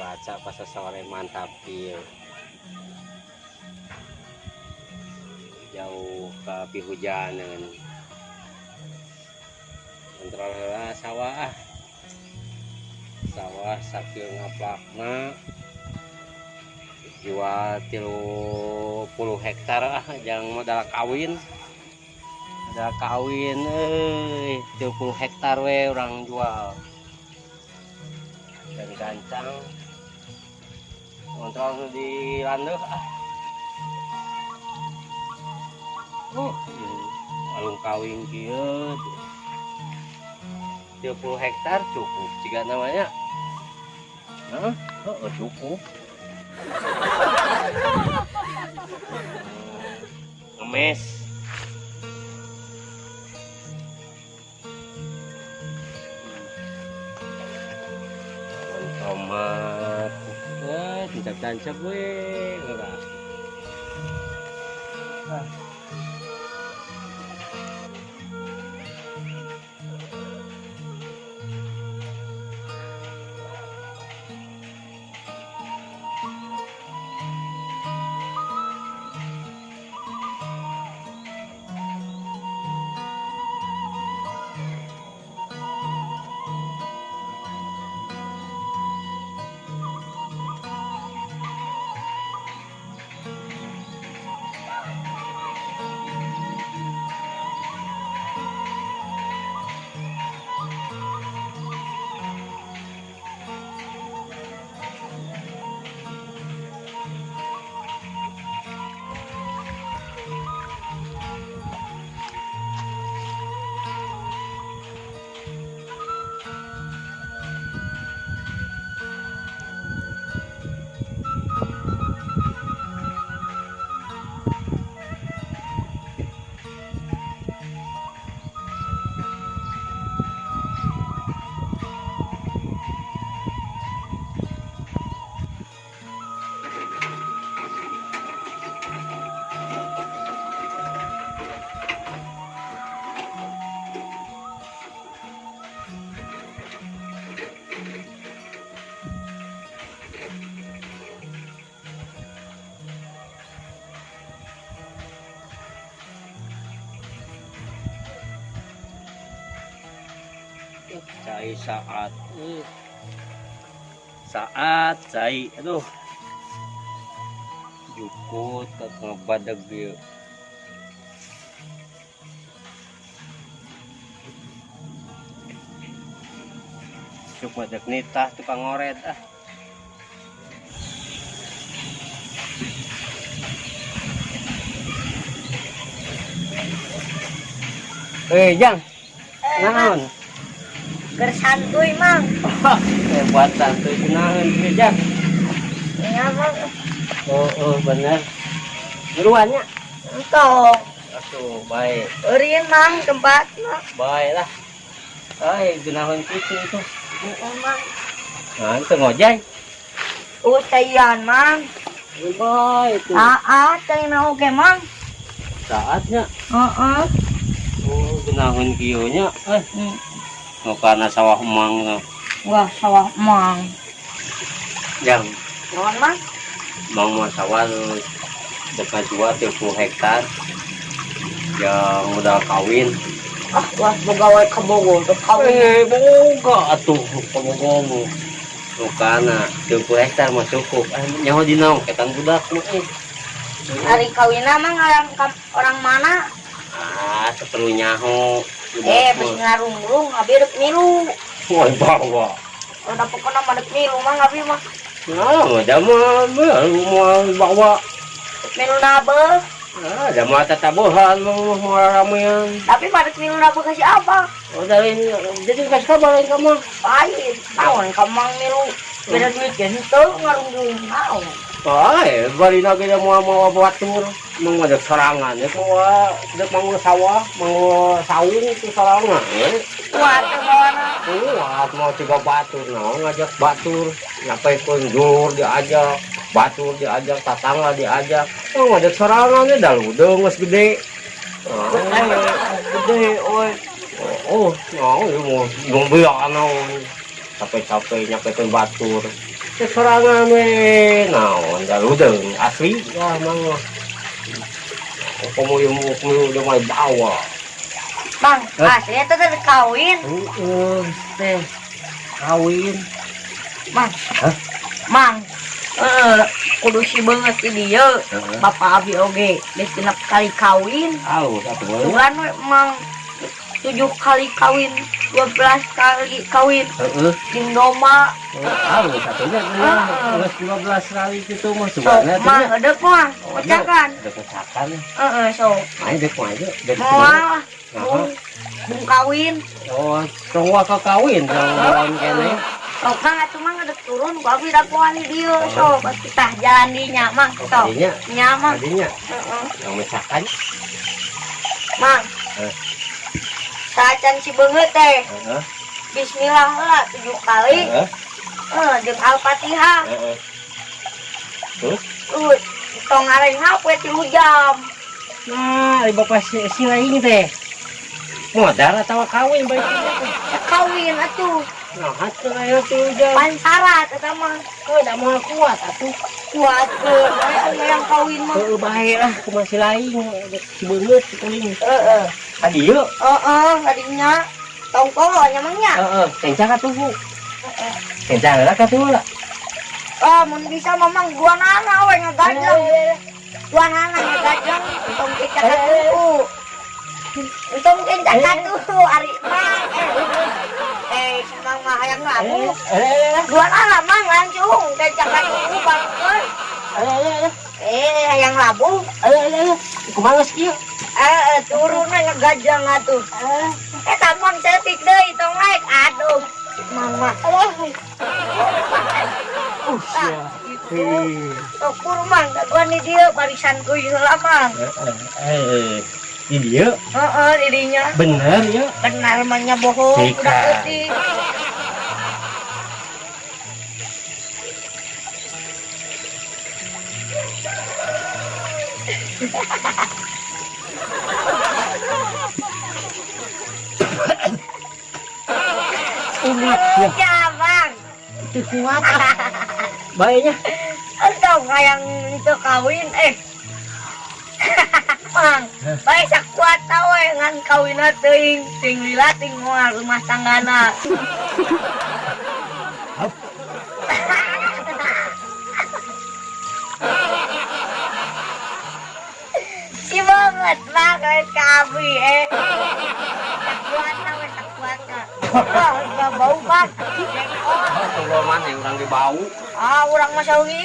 Cuaca pas sore mantap kieu. Jauh ke pihujaneun. Kontrol heula sawah ah. Sawah sakieu ngaplakna. Jual 30 hektar ah, jang modal kawin. Modal kawin euy, 30 hektar we urang jual. Dan gancang. Kontrol nu di landeuh ah. Alung kawin kieu. 30 hektar cukup jika namanya. Hah? Heeh, cukup. Ngemes. Tomat. Tancap-tancap we, enggak. Ah. Cai saat, saat cai, aduh, jukut ke ngebadag dia. Cuk badag nitah tukang ngoret ah. Jang, naon? Keur santuy, Mang. Buat santuy kunaon kieu, Jang? Iya, Mang. Oh, bener. Buruannya? Entong. Atuh, baik. Eureun, Mang, tempatna. Baik lah. Ay, gunawan kitu itu. Heeh, Mang. Nah, itu ngojay. Oh, sayan, Mang. Baik itu. Heeh, teh oge, Mang. Saatnya. Heeh. Oh, gunawan kieu nya. Nu kana sawah emang. Wah, sawah emang. Jang. Naon, Mang? Emang mah sawah dekat jual 30 hektar. Yang modal kawin. Ah, wah, boga wae ka Bogor, teu kawin. Boga atuh ka Bogor mah. Nu kana 30 hektar mah cukup. Nyaho di naon ketan budak mah. Ari kawinna mah orang mana? Ah, seperlu nyaho. Bes ngarungrung abi rek milu. Wah, bawa. Udah pokokna mah rek milu mah abi mah. Nah, da mah mau bawa. Milu nabe. Ah, da mah tatabuhan mah ramean. Tapi mah rek milu nabe ka si Abah. Oh, dari jadi kasih kabar lain kamu. Lain, naon kamu mang milu. Beda duit ge henteu ngarungrung naon. Ay, bari na kita mau mau batur, mau ada serangan ya, mau ada mau sawah, mau saung itu serangan, ya. Kuat bawana. Kuat mau tiga batur, nah ngajak batur, nyampe kunjur diajak, batur diajak, tatangga diajak, oh ngajak serangan ya, dah udah nges gede, gede, oi, oh, nah, ya mau bilang, capek-capek nyampe ke batur. Teh sorangan we naon galudeung asli lah mang mah. Komo ieu mah udah mah bawa. Bang, Hah? asli eta teh kawin. Heeh, teh kawin. Mang. Hah? Mang. Heeh, kudu si beungeut di dieu. Heeh. Bapak abi oge geus 6 kali kawin. Alus atuh we. Bulan we mang 7 kali kawin, 12 kali kawin. Heeh. Jeung domba. Alus atuh nya Heeh. geus 12 kali kitu mah Sok sugana teh mang nya. edek mah, Oh, pecakan. Dek pecakan. Heeh, sok. Ayo dek mah aja. Dek Moal lah. Nah. Bung kawin. Oh, tong waka kawin tong lawan kene. Sok mang atuh mang edek turun ku abi da poan di dieu sok tah jalan di nya mang Oh, sok. kadinya. Nya mang. Kadinya. Heeh. Yang mecakan. Mang. Eh. Saacan si beungeut teh. Heeh. Bismillah heula 7 kali. Heeh. Heeh, jeung Al-Fatihah. Heeh. Terus? Terus tong ngareng we 3 jam. Nah, ari bapak si lain teh. Modal atau kawin baik teh. Ya, kawin atuh. Nah, atuh aya 3 jam. Pan syarat eta mah. Oh, da moal kuat atuh. Kuat ke yang kawin mah. Heueuh bae lah kumaha si lain si beungeut si kuling. Heeh. Ka dieu. Heeh, kadinya. Tong poho nya mang nya. Heeh, kenca ka tuh. Heeh. Kenca heula ka tuh lah. Ah, mun bisa mamang dua nana we ngagajeng. Dua nana ngagajeng entong kenca ka tuh. Entong kenca ka tuh ari mang. Si mang mah hayang labu. Dua nana mang langsung kenca ka tuh bangkeun. Hayang labu. Kumaha geus kieu? Turun we ngagajeng atuh. Eta mang ceutik deui tong naik. Aduh, mang mah. Uh, Gitu. Sok kurang dagoan di dieu barisan kuy heula mang. Di dieu Heeh, di dinya. bener ya. Benar mah nya bohong Sika. udah putih. Umat ya. Ya, Bang. Itu kuat. Baiknya. Entong hayang itu kawin Mang, bae sakuat we ngan kawinna teuing, ting lila ting moal rumah tanggana. Si banget banget ka abi Sakuat we sakuat. Wah, udah bau bang. Oh, tunggu mana yang urang dibau. Ah, urang mah sawi.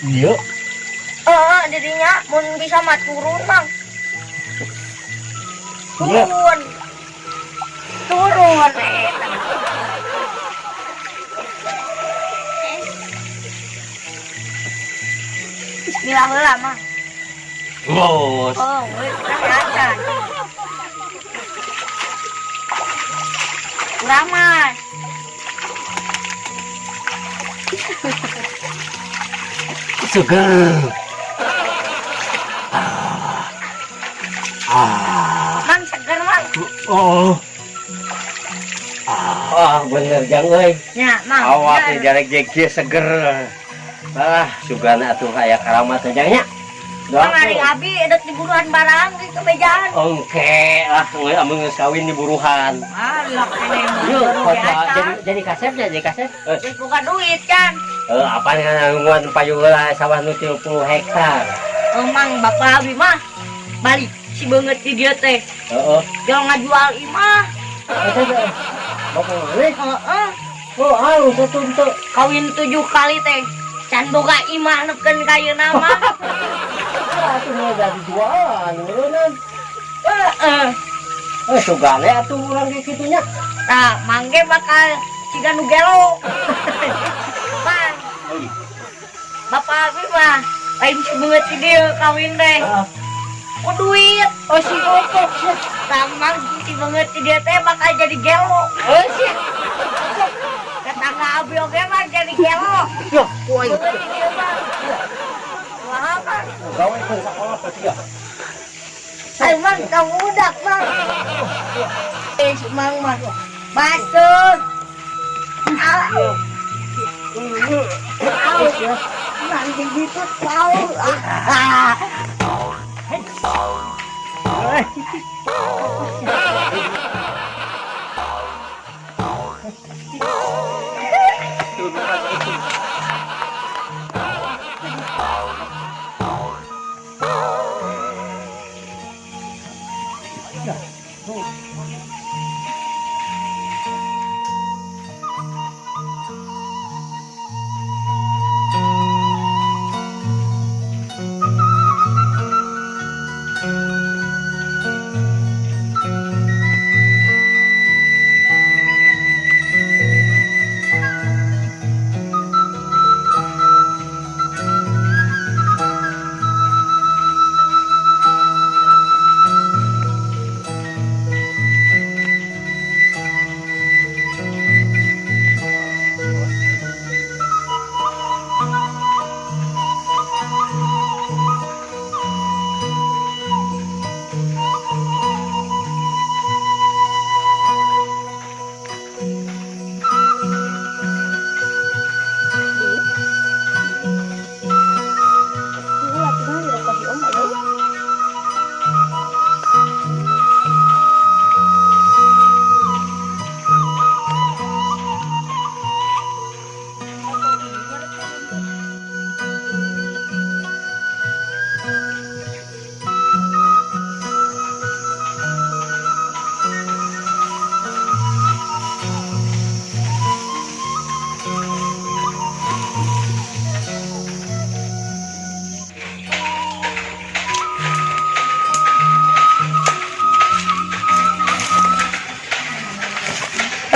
Iya. Heeh, dirinya mun bisa mah turun, Mang. Iya. Turun. Turun. Bismillah heula, Mang. Bos. Oh, we acan. Urang mah. Seger. Mang seger, Mang. Oh. Ah, bener jang euy. Nya, Mang. Awak teh jarek jek seger. Ah, sugana atuh aya karamat teh jang nya. Mang ari abi edek diburuhan barang di kebejaan. Oke lah, geus amun geus kawin di buruhan. Ah, lak kene mah. Yuk, Baru kota biasa. jadi kasep ya, jadi kasep. Geus boga duit kan. Apa nganguan payung heula sawah nu 30 hektar. Emang bapak abi mah balik si beungeut di dieu teh. Heeh. Jol ngajual imah. Eta teh. Bapak mana? Heeh. Oh, alus atuh teu. Kawin 7 kali teh. Can boga imah nepkeun ka ayeuna mah. Atuh mah jadi jualan meureunnan. Heeh. Sugane atuh urang ge kitu nya. Tah, mangge bakal siga nu gelo. Mang. Bapak abi mah lain si beungeut di dieu kawin teh. Heeh. Ku duit. Oh, si goblok sia. Tah, mang si beungeut di dieu teh bakal jadi gelo. Oh, sia. Tetangga abi oge mah jadi gelo. Yo, ku aing. Beungeut di dieu mah. Wah, Mang. Gawe pun sakola sia. Ayo, Mang, kamu udak, Mang. Si Mang mah. Masuk. Au. Au. Nanti gitu tahu. Ah. Ulah tinggal di rokok si Om ayo.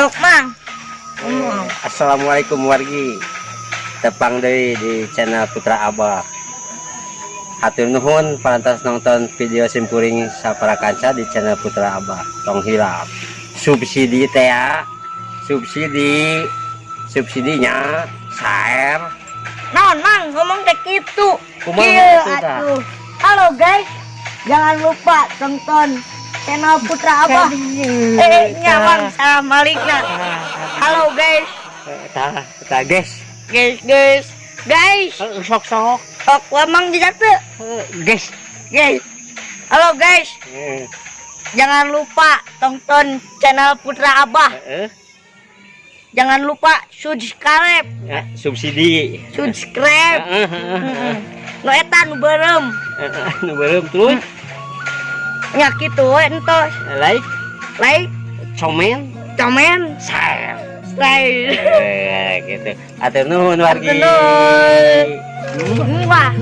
Sok, Mang. Ngomong. Assalamualaikum wargi. Tepang deui di channel Putra Abah. Hatur nuhun parantos nonton video simkuring sapara kanca di channel Putra Abah. Tong hilap. Subsidi teh ya. Subsidi. Subsidinya share. Naon, Mang, ngomong teh kitu. Kumaha Kieu atuh tah? Atuh. Halo guys, jangan lupa tonton channel Putra Abah. Eh, nya Mang, salam malikna. Halo guys, Tah, tah guys. Guys, guys. Guys, Sok sok. Sok Mang di teu? Guys. Guys. Halo guys, jangan lupa tonton channel Putra Abah. Jangan lupa subscribe, Ya, subsidi. Subscribe. Heeh. Nu eta nu beureum. Nu beureum terus. Nya kitu we entos. Like, Like, komen, komen, share. Subscribe. Eh, gitu. Hatur nuhun wargi. Hatur nuhun. Wah.